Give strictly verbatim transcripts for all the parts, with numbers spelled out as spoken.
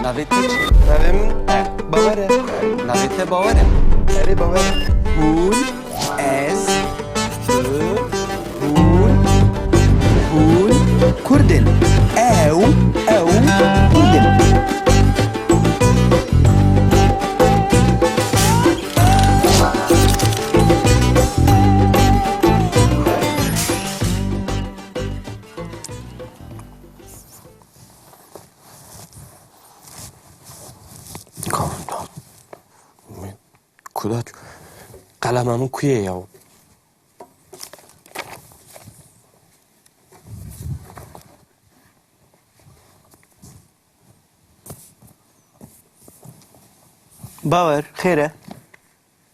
Navê te çi? Navê min E. Bawer e. Navê te Bawer e? Erê, Bawer e. Hûn, ez, tu, hûn, hûn Kurd in. Ew, ew Kurd in. Kuda qelema min ku ye ya? Bawer, xêr e?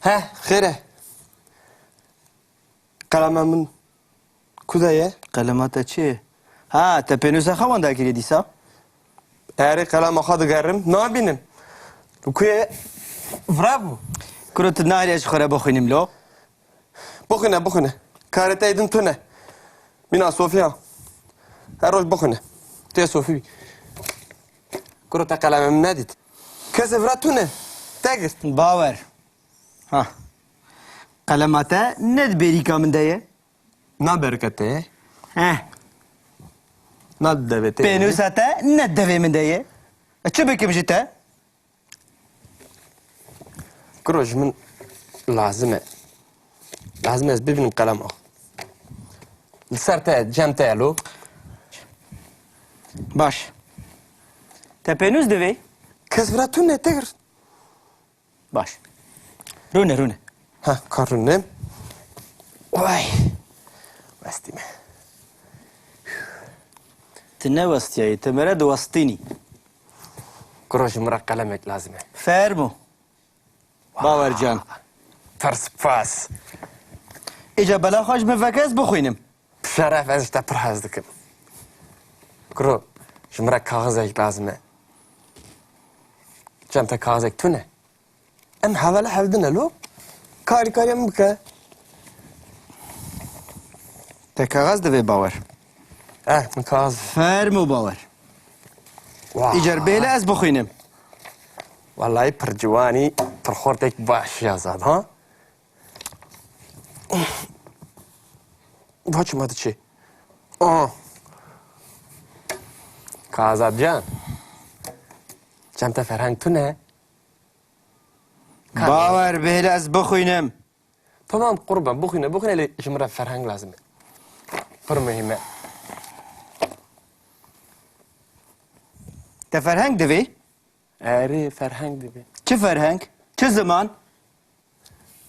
He, xêr e. Qelema min ku de ye? Qelema te çi ye? Ha, te pênûsa xwe wenda kiriye dîsa? Erê, qelema xwe digerim, nabînim. Li ku ye? Vira bû. Kuro, tu nahêlî ez ji xwe re bixwînim lo? Bixwîne, bixwîne. Karê te êdin tune. Mîna Sofiya. Her roj bixwîne. Tê Sofî bî. Kuro, te qelema min nedît. Kesê vira tune. Te girt. Bawer. Ha. Qelema te ne di bêrîka min de ye? Na berke te ye. Heh. Na di devê te ye. Pênûsa te ne di devê min de ye. Ez çi bikim ji te? Kuro, ji min lazim e. Lazim e ez bibînim qelema xwe. Li ser te, cem te ye lo. Baş. Te pênûs divê? Kes vira tune, te girt. Baş. Rûne, rûne. Ha, ka rûne. Vay. Westî me. Tu ne westiyayî, tu mere diwestînî. Kuro, ji min re qelemek lazim e. Fermo. Bawer can. Pir spas. Îca bela xwe ji min veke ez bixwînim. Bi şeref, ez ji te pir hez dikim. Kuro, ji min re kaxizek lazim e. Cem te kaxizek tune? Em hevala hevdine lo. Karî karî min bike. Te kaxez divê Bawer. Eh, min kaxez. Fermo Bawer. Wah. Îcar bêle ez bixwînim. Wallahî pir ciwanî, pir xortek baş ya zad, ha? Va çima diçê? Ah. Ka Azad can. Cem te ferheng tune? Ka Bawer bêle ez bixwînim. Tamam qurban, bixwîne, bixwîne, lê ji min re ferheng lazim e. Pir muhîm e. Te ferheng divê? Erê, ferheng dibe. Çi ferheng? Çi ziman?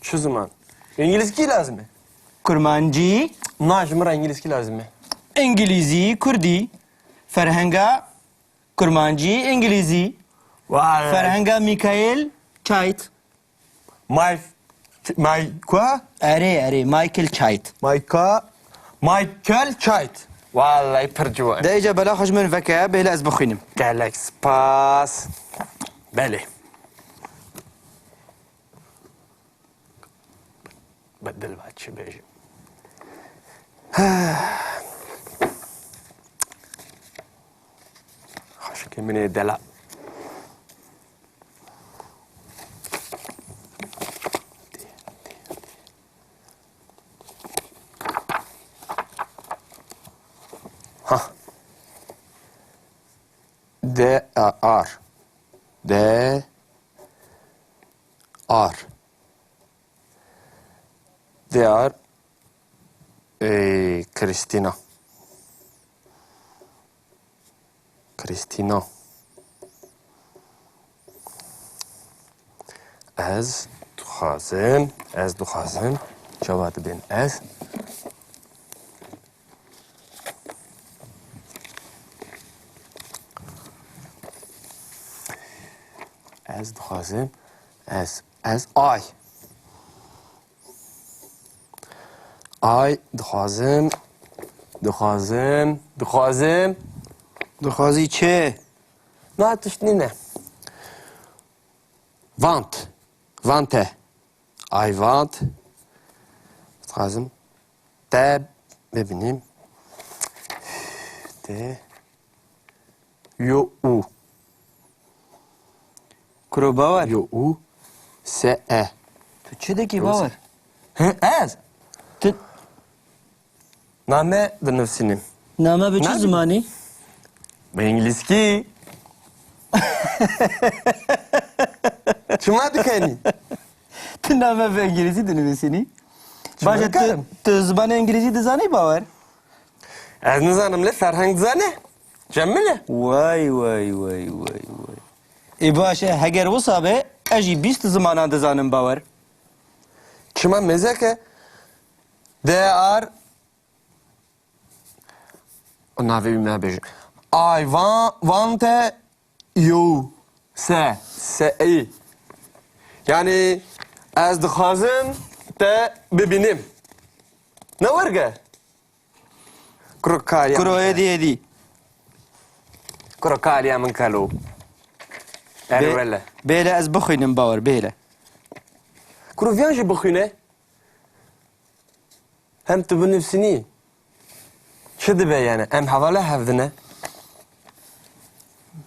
Çi ziman? Îngilîzkî lazim e. Kurmancî? Na, ji min re îngilîzkî lazim e. Îngilîzî, kurdî. Ferhenga kurmancî, îngilîzî. Vay. Ferhenga Mikael Çayt. Mike, Mike kua? Erê, erê, Michael Chait. Mike, Michael Chait. Wallahî pir ciwan. De îca bela xwe ji min veke, bêle ez bixwînim. Gelek spas. Belê. Bedil va çi bêjim. Xweşikê min ê delal. Ha. D A R. D A R. D A R. Ê, Krîstîna. Krîstîna. Ez dixwazim, ez dixwazim. Çawa dibên ez? Ez dixwazim, ez, ez ay. Ay, dixwazim, dixwazim, dixwazim. Dixwazî çi? Na tişt nîne. Want, want e. I want. Dixwazim te bibînim. Te. Yo û. Kuro Bawer. Yo, u, se, e. Tu çi dikî Bawer? He, ez? Tu Name dinivîsînim. Name bi çi Name? Zimanî? Bi îngilîzkî. Çima dikenî? Tu name bi îngilîzî dinivîsînî? Çima Baş e, tu, dikarim? Tu zimanê îngilîzî dizanî Bawer? Ez nizanim lê Ferheng dizane. Cemile. Way, way, way, way, way. Ê baş e, heger wisa be, ez jî bîst zimanan dizanim Bawer. Çima mêzeke? D R Navê wî me bêje. I wa-, want you. Se. Se, ey. Yani ez dixwazim te bibînim. Ne werge? Kuro kariya Kuro min êdî, êdî. Kuro kariya min kelo. Erê Bê-, wele. Bêle ez bixwînim Bawer, bêle. Kuro viyan jî bixwîne. Hem tu binivîsînî. Çi dibe yani? Em hevala hevdine.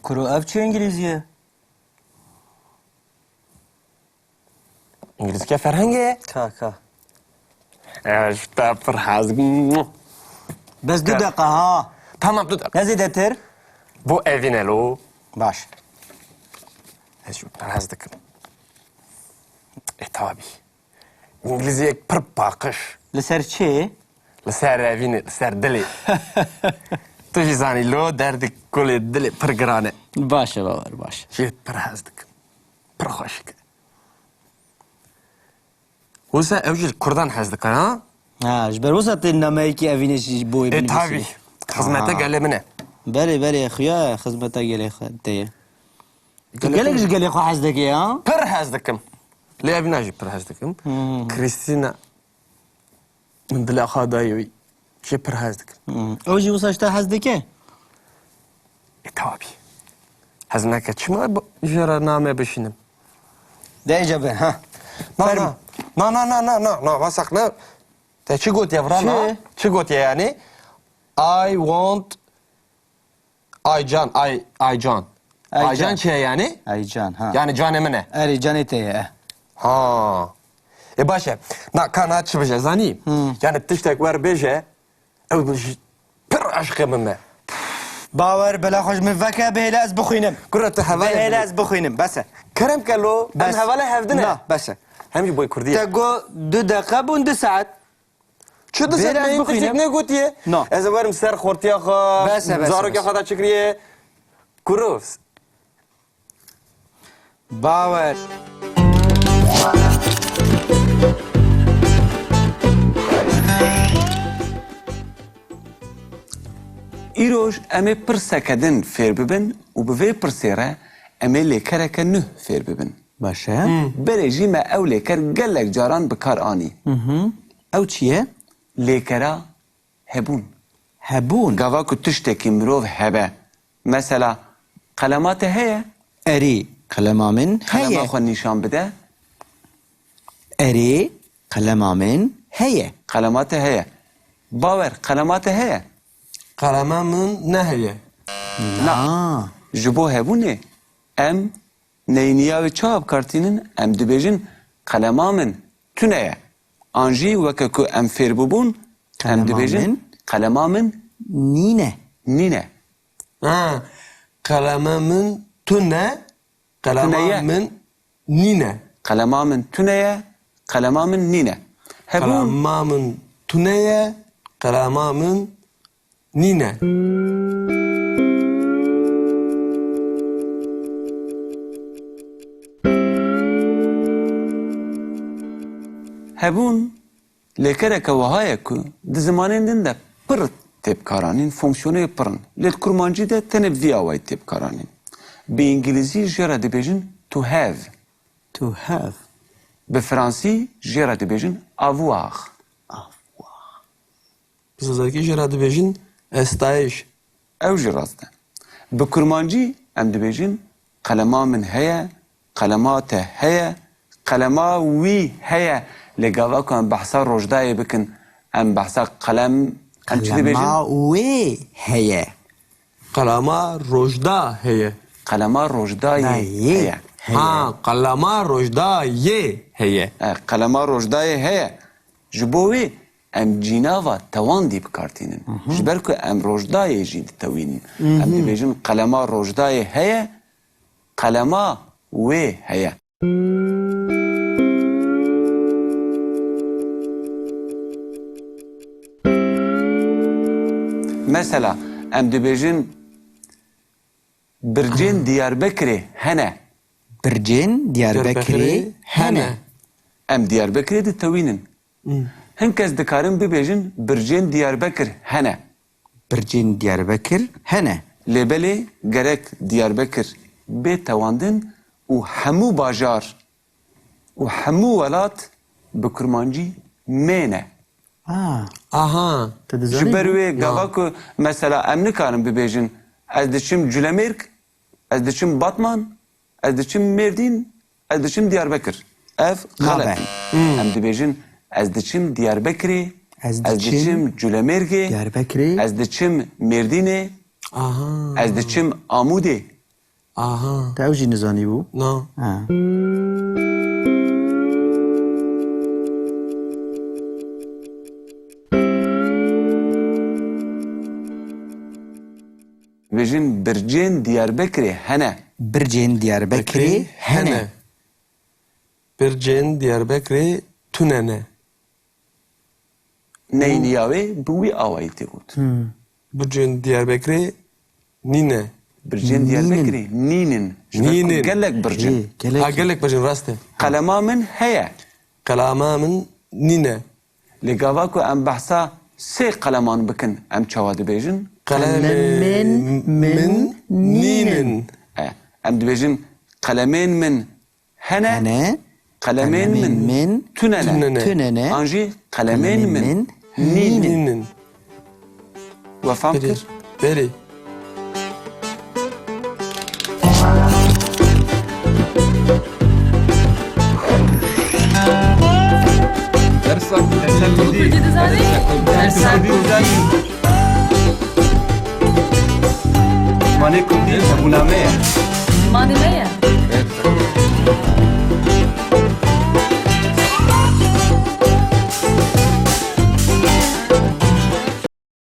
Kuro ev çi îngilîzî ye? Îngilîzke Ferhengê ye. Ka, ka. Ez ji te pir hez dikim. Bes du Ka- deqa ha. Tamam, du deqa. Ne zêdetir? Bo evîne lo. Baş. Ez ji pir hez dikim. E, tabî. Îngilîziyek pir paqij. Li ser çi? Li ser revînê, li ser dilê. Tu jî zanî lo derdê kulê dilê pir giran e. Baş e Bawer, baş e. Jê pir hez dikim. Pir xweşik e. Wisa ew jî li kurdan hez dikin, ha? Ha, ji ber wisa tê nameyekî evînê jî bo wê E, binivîsî. Tabî. Xizmete Ha. gelê min e. Belê, belê, xuya xizmeta gelê xwe te ye. Tu Gelê gelek tu- ji gelê xwe hez dikî, ha? Pir hez dikim. Lê evîna jî pir hez dikim. Hmm. Krîstîna min dila xwe dayê wî. Jê pir hez dikim. Hmm. Ew jî wisa ji te hez dike? E, tabî. Hez neke çima b-, jê re name bişînim? De ece be, ha. Na, Ferm- na. Na, na, na, na, na, na, Masak, ne? Te çi gotiye vira, Çi? na? Çi gotiye yani? I want Aycan, Ay, Aycan. Aycan. Aycan çi ye yani? Aycan, ha. Yani canê min e. Erê, canê te ye. Ha. E, baş e. Na, ka na çi bije, zanî? Hmm. Yani tiştek wer bêje, ew ji pir aşiqê min me. Bawer, bela xwe ji min veke, bihêle ez bixwînim. Kuro, tu hevalê Bihêle min. ez bixwînim, bes e. Kerem ke lo, em Bes. hevalê hevdin e. Na, bes e. Hem jî boy kurdî ye. Te got du deqe bûn du saet. Çi dizên Bêra me ez yîn tiştek bixwînim. negotiye? No. Ez ê werim ser xortiya xwe, Bes e, bes e, zarokê bes e. xwe da çi kiriye? Kuro. Bawer. Îroj em ê pirseke din fêr bibin û bi vê pirsê re em ê lêkereke nuh fêr bibin. Baş e. Hmm. Berê jî me ew lêker gelek caran bi kar anî. Mhm. Ew çi ye? Lêkera hebûn. Hebûn. Gava ku tiştekî mirov hebe. Mesela, qelema te heye? Erê, qelema min Qelema heye. xwe nîşan bide. Erê, qelema min heye. Qelema te heye. Bawer, qelema te heye? Qelema min neheye. Na. Na. Ji bo hebûnê em neyniya wê çawa bi kar tînin? Em dibêjin, qelema min tune ye. An jî weke ku em fêr bûbûn, em Qelema dibêjin, min qelema min nîne. nîne. Ha, qelema min tune, qelema Tune ye. min nîne. Qelema min tune ye, qelema min nîne. Hebûn. Qelema min tune ye, qelema min nîne. Hebûn lêkereke wiha ye ku di zimanên din de pir tê bikaranîn, fonksiyonê pir in. Lê di kurmancî de tenê bi vî awayî tê bikaranîn. Bi îngilîzî jê re dibêjin to have. To have. Bi fransî jê re dibêjin avoir. Avoir. Bi zazakî jê re dibêjin estayiş. Ew jî rast e. Bi kurmancî em dibêjin qelema min heye, qelema te heye, qelema wî heye. Lê gava ku em behsa rojdayê bikin, em behsa qelem, em çi dibêjin? Qelema wê heye. Qelema rojda heye. Qelema rojdayê Dayê heye. Ha, qelema Rojdayê heye. E, qelema Rojdayê heye. Ji bo wê em cînava tewandî bi kar tînin. Ji ber ku em Rojdayê jî ditewînin. Em dibêjin qelema Rojdayê heye, qelema wê heye. Mesela, em dibêjin bircên Diyarbekirê hene. Bircên Diyarbekirê hene. Em Diyarbekirê ditewînin. Hin kes dikarin bibêjin bircên Diyarbekir hene. Bircên Diyarbekir hene. Lê belê gerek Diyarbekir bê tewandin û hemû bajar û hemû welat bi kurmancî mêne. Ah, Aha. Te dizanî? Ji ber wê gava ku mesela em nikarin bibêjin ez diçim Culemêrg, ez diçim Batman, ez diçim Mêrdîn, ez diçim Diyarbekir. Ev Nabe. Xelet. Em dibêjin ez diçim Diyarbekirê, Ez ez diçim diçim Culemêrgê, Diyarbekirê. Ez diçim Mêrdînê, Aha. Ez diçim Amûdê. Aha. Te ew jî nizanîbû? Na. Ha. Dibêjin bircên Diyarbekirê hene. Bircên Diyarbekirê hene. Bircên Diyarbekirê tune ne. Neyniya wê bi wî awayî tê got. Bircên Diyarbekirê nîne. Bircên Diyarbekirê nînin. Ji ber ku Nînin. Gelek bircin. Ê, gelek. Ha, gelek bircin, rast e. Qelema min heye. Qelema min nîne. Lê gava ku em behsa sê qeleman bikin, em çawa dibêjin? Qelemên Qelemên min min nînin. E, em dibêjin qelemên min hene, Hene. Qelemên min tune ne. Tune ne. An jî qelemên min nînin. Nînin. We fam kir? Berê. Dersa Kurdî. Kurdî dizanî? Dersa Kurdî dizanî. Zimanê Kurdî hebûna me ye. Zimanê me ye.